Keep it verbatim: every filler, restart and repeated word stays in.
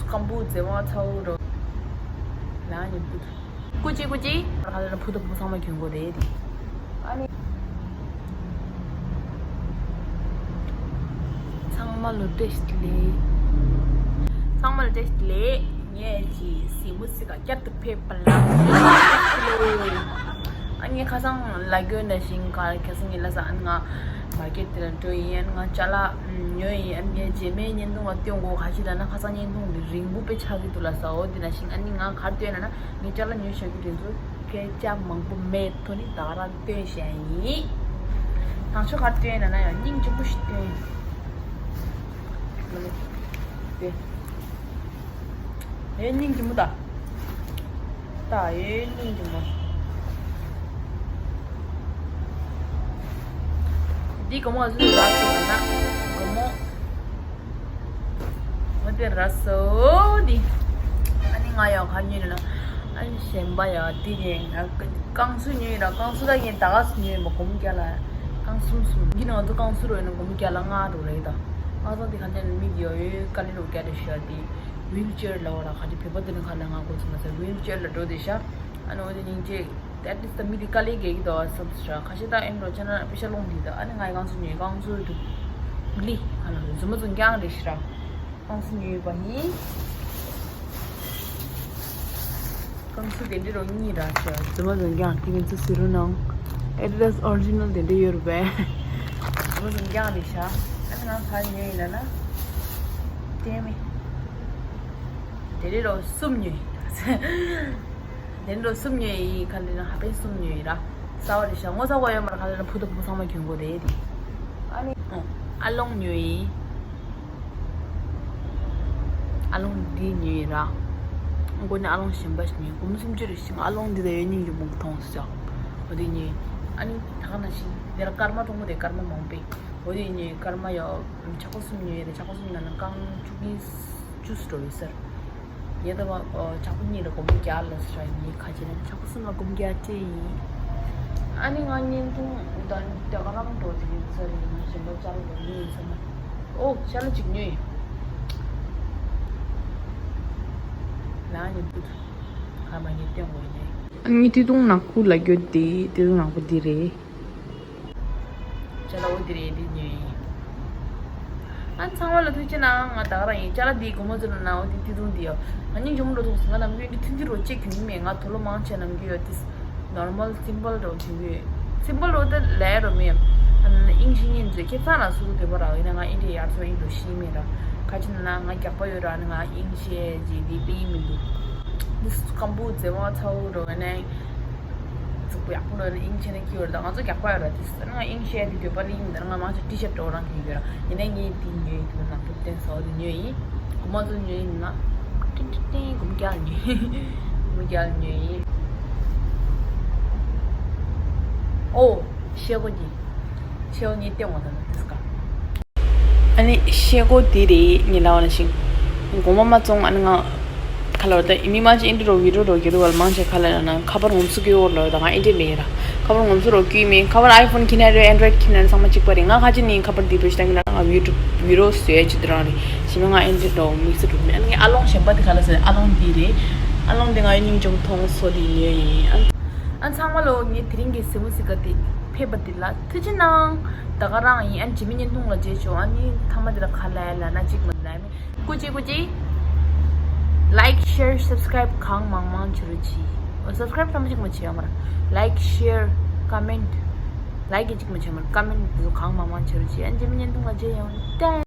སྐམ་པོ་རྫི་བ་ཚ་བོ་རོ། ལ་ཉིན་ཕུད། ཀུ་ཅི་ཀུ་ཅི། ཁ་ལ་ཕུ་ཏོ་ཕུ་ཚང་མ་གྱོན་དགོས་རེད། ཨ་ནི། ཚང་མ་ལོ་བཀྲ་ཤིས་བདེ་ལེགས། ཚང་མ་ལོ་བཀྲ་ཤིས་བདེ་ལེགས། ངས་ཅི་སི་མུ་སི་ཀ་བསྐྱར་དུ་ཕེབས་པ་ལ། ཨ་ངས་ཁ་སང་ལ་གྱོན་ནས་ཤིང་ཁར་ཁ་སང་ངས་ལ་ས་ཨན་ང་མར་ཀེ་ཊི་དེ་ལ་འགྲོ་ཡིན། ཨན་ང་ཅ་ལག་ཉོ་ཡིན། ཨན་ངས་རྗེས་མའི་བརྙན་ཐུང་ལ་སྟོན་དགོས། ག་ཞིག་ལ་ན་ཁ་སང་བརྙན་ཐུང་འདི་རིང་པོ་དཔེ་ཆགས་ཀྱི་འདུག་ལ་ས། འོ་དེ་ན་ཤིང་ཨ་ནི་ང་གར་སྟོན་ན་ན་ངས་ཅ་ལག་ཉོ་བཞག་རྒྱུ་དེ་ཚོ་སྐད་ཆ་མང་པོ་མེད་ཐོ་ནི་ད་ག་རང་སྟོན་བཞག་ཡིན། དང་ཆོ་གར་སྟོན་ན་ན་ཡང་སྙིང་རྗེ་པོ་ཞིག་སྟོན། ཨེ་སྙིང་རྗེ་མོ་ད། ད་ཨེ་སྙིང་རྗེ་མོ། འདི་སྒོར་མོ་ཨ་ཟུ་ར་སོ་ན་སྒོར་མོ། ང་དེ་ར་སོ་འདི། ཨ་ནི་ང་ཡང་ག་ཉོས་ན། ཨ་ནི་གཞན་པ་ཡང་འདི་ནས་ང་ཀང་སུ་ཉོས་ར། ཀང་སུ་ད་ངས་ད་ག་སུ་ཉོས་མ་སྒོར་མོ་རྒྱ་ལ། ཀང་སུམ་སུམ་འདི་ནང་དུ་ཀང་སུ་རོ་ཡིན་ན་སྒོར་མོ་རྒྱ་ལ་ལྔ་འགྲོ་རེད་ད། ང་ཚོ་འདི་ག་ནས་མི་འདི་ཡོད་ཡོད་དཀའ་ལས་རོ་རྒྱ་རེ་ཤོད་འདི། ཝིལ་ཅེར་ལ་འོ་ར་ག་ཅི་བོད་པ་འདི་ནི་ག་ལ་ང་དགོས་སུ་མ་ཟེར་ཝིལ་ཅེར་ལ་འགྲོ་དེ་ཤ། ཨ་ནི་འོ་དེ་སྙིང་རྗེ། At least ད་མི་དེ་དཀའ་ལས་རྒྱག་གི་འདུག་བསམ་སོང་ར། ཁ་ཤས་ད་ཨེམ་རོ་ཆ་ན་པེ་ཤ་ལོང་དེ་ད། ཨ་ནི་ང་ཡི་ཀང་སུ་ཉོས། ཀང་སུ་དུ་ལི་ཨ་ལ་རྫུན་མ་རྫུན་རྐྱང་རེད་ཤི་ར། ཀང་སུ་ཉོས་པ་ཡིན། ཀང་སུ་དེ་འདྲི་རོ་གཉིས་ར་ཤི་ར། རྫུན་མ་རྫུན་རྐྱང་དེ་གིན་ཚུ་སི་རུ་ནང་ཨེ་ཌི་ཌ་སི་ཨོ་རི་ཇི་ནལ་དེ་འདྲི་ཡོད་རུ་བས། རྫུན་མ་རྫུན་རྐྱང་རེད་ཤ། ཨ་ནི་ང་ག་ཉོས་ཡིན་ལ་ན། ཏེ་མི། དེ་འདྲི་རོ་གསུམ་ཉོས་ཡིན། དེ་འགྲོ་གསུམ་ཉོས་ཡིན། ཁ་ལེ་ན་ཧ་པེ་གསུམ་ཉོས་ཡིན་ར། ས་བ་རེ་ཤ་ངོ་ཚ་བ་ཡོད་མ་ར། ཁ་ལེ་ན་ཕུ་ཏོ་ཕུ་ཚང་མ་གྱོན་དགོས་རེད་དེ། ཨ་ནི། ཨ་ལོང་ཉོས་ཡིན། ཨ་ལོང་འདི་ཉོས་ཡིན་ར། མགོ་ནས་ཨ་ལོང་གཞན་པ་ཞིག་ཉོས། སྒོར་མོ་སུམ་ཅུ་རེ་ཞིག་ཨ་ལོང་འདི་ད་ཡོད་སྙིང་རྗེ་མོ་མཐོང་སོང་། འོ་དེ་ཉོས། ཨ་ནི་ད་ག་ན་ཞིག་དེ་ལ་སྐར་མ་གྲོང་མོ་དེ་སྐར་མ་མང་པོས། འོ་དེ་ཉོས། སྐར་མ་ཡོད། ཆག་སྒོ་གསུམ་ཉོས་ཡིན་ར། ཆག་སྒོ་གསུམ་ནང་ན་རྐང་བཅུ་གཉིས་བཅུ་སུ་འགྲོ་ཡོད་ཟེར། ཡེ་ད་བ་ཆག་པོ་གཉིས་ལ་སྒོར་མོ་བརྒྱ་ལ་ས་ཡིན། ཁ་ཆེ་ན་ཆག་པོ་གསུམ་ལ་སྒོར་མོ་བརྒྱ་ཅེ་ཡིན། ཨ་ནི་ང་བརྙན་ཐུང་ད་ད་ག་རང་འགྲོ་དེ་ཡིན་ས་རེད། ང་གཞན་པ་ཅ་ལག་འགྲོ་ཡིན་ས་ན། ཨོ་ཤ་ལ་གཅིག་ཉོས་ཡིན། ལ་ཉིན་ཕུད་ཁ་མ་ཉིན་སྟོན་དགོས་ཡིན། ཨ་ནི་ཏི་ཏུང་ནག་པོ་ལ་གྱོད་དེ་ཏི་ཏུང་ནག་པོ་འདི་རེད། ཅ་ལག་འོ་འདི་རེད། འདི་ཉོས་ཡིན། ཨ་ཚང་མ་ལ་ཐུགས་རྗེ་གནང་། ང་ད་ག་རང་ཡིན། ཅ་ལག་འདི་སྒོར་མོ་ཚོ་ལ་ན་འོ་འདི་ཏི་ཏུང་འདི་ཡོད། ང་སྙིང་རྗེ་མོ་འགྲོ་ཐུག་སོང་། ང་ནམ་རྒྱུན་འདི་ཐུན་ཏི་རོ་གཅིག་གྱོན་གྱི་མེད། ང་དུག་ལོག་མང་ཆེ་ནམ་རྒྱུན་ཡོད་དེ། ནོར་མལ་སིམ་པལ་རོ་གྱོན་གྱི་ཡོད། སིམ་པལ་རོ་དེ་ལས་རོ་མེད། ཨ་ནི་ཨིང་ཤི་ཉིན་ཚོས་ཁྱེད་ཚང་ལ་སུ་དེ་པ་ར་ཡིན་ན་ང་ཨིན་ཌི་ཡ་ཡར་སོ་ཨིན་རོ་ཤི་མེད་ར། ཁ་ཅིག་ན་ང་རྒྱག་པ་ཡོད་ར། ཨ་ནི་ང་ཨིང་ཤི་ཡ་ཇི་འདི་པི་མི་འདུག་འདི་སྐམ་པོ་རྫི་བ་ཚ་བོ་རོ་ཨ་ནི། གཟུགས་པོ་ཡག་པོ་འགྲོ་ན་དབྱིན་ཇི་ནས་སྐྱིད་པ་རེད། ད་ང་ཚོ་རྒྱག་པ་ཡོད་ར། དེ་ང་དབྱིན་ཇི་དེ་འདོད་པ་རིང་མི་འདུག་ང་མང་ཆེ་ཊི་ཤར་ཊི་འདྲ་བོ་རང་གི་ཡོད་ར། ཡིན་ནའི་ངས་དེ་ཉོས་ཡིན། དེ་ནང་དུ་བསྟན་སོགས་དེ་ཉོས་ཡིན། སྒོར་མོ་ཚོ་ཉོས་ཡིན་ན། ཏིང་ཏིང་ཏིང་སྒོར་མོ་བརྒྱ་ལ་ཉོས་ཡིན། སྒོར་མོ་བརྒྱ་ལ་ཉོས་ཡིན། ཨོ། ཤེལ་སྒོ་གྱི། ཤེལ་སྒོ་ངས་བསྟན་འོང་ད་ན་དེ་སྐ་ཨ་ནི་ཤེལ་སྒོ་འདི་རེད། ངས་ལབ་པ་ནང་བཞིན། སྒོར་མོ་མ་བཙོང་། ཨ་ནི་ང་ཁ་ལ་བ་ད་མི་མང་ཆེ་ཨིན་ཌི་རོ་བི་ཌི་ཡོ་རོ་གི་རུ་བ་ལ་མང་ཆེ་ཁ་ལ་ན་ཁ་པར་ངོམ་སུ་གི་འོར་ལོ་ད་ང་ཨིན་ཌི་མེད་ར། ཁ་པར་ངོམ་སུ་རོ་གི་མེད། ཁ་པར་ཨའི་ཕོན་ཁྱི་ནས་རེད། ཨན་ཌོ་ཡིཌ་ཁྱི་ནས་རེད། ཚང་མ་གཅིག་པ་རེད། ང་ཁ་ཅིག་ནི་ཁ་པར་འདི་བེད་སྤྱོད་བཏང་གི་ན་ང་བི་ཌི་ཡོ་བི་ཌི་ཡོ་བཟོས་ཅི་འདི་རང་རེད། ཞེ་མ་ང་ཨིན་ཌི་རོ་མིག་སི་གྲུབ་མེད། ཨ་ནི་ཨ་ལོང་གཞན་པ་དེ་ག་ལ་ཟེར། ཨ་ལོང་འདི་རེད། ཨ་ལོང་འདི་ང་ཡི་སྙིང་རྗེ་མོ་མཐོང་སོ་དེ་ཉོས་ཡིན། ཨ་ཨ་ཚང་མ་ལོ་ངས་དེ་རིང་གི་སི་མུ་སི་ཀ་དེ་ཕེབས་པ་འདི་ལ་ཐུགས་རྗེ་གནང་། ད་ག་རང་ཡིན། ཨ་ནི་འཇིགས་མེད་བརྙན་ཐུང་ལ་མཇལ་ཆོག་ཨ་ནི་ཐ་མ་འདི་ལ་ཁ་ལ་ལ་ན་གཅིག་མ་ལ་མི་ཀུ་ཅི་ཀུ་ཅི། Like, share, subscribe གང་མང་མང་བྱེད་རོགས་གྱིས། ཨོ་སབ་སི་ཀ་རའིབ་ཐ་མ་གཅིག་མ་བྱེད་ཡོང་མ་ར། Like, share, comment། ལའིག་གཅིག་མ་བྱེད་མ་ར། ཀོ་མེན་ཊི་འདི་ཚོ་གང་མང་མང་བྱེད་རོགས་གྱིས། ཨ་ནི་འཇིགས་མེད་བརྙན་ཐུང་ལ་མཇལ་ཡོང་། ཏན།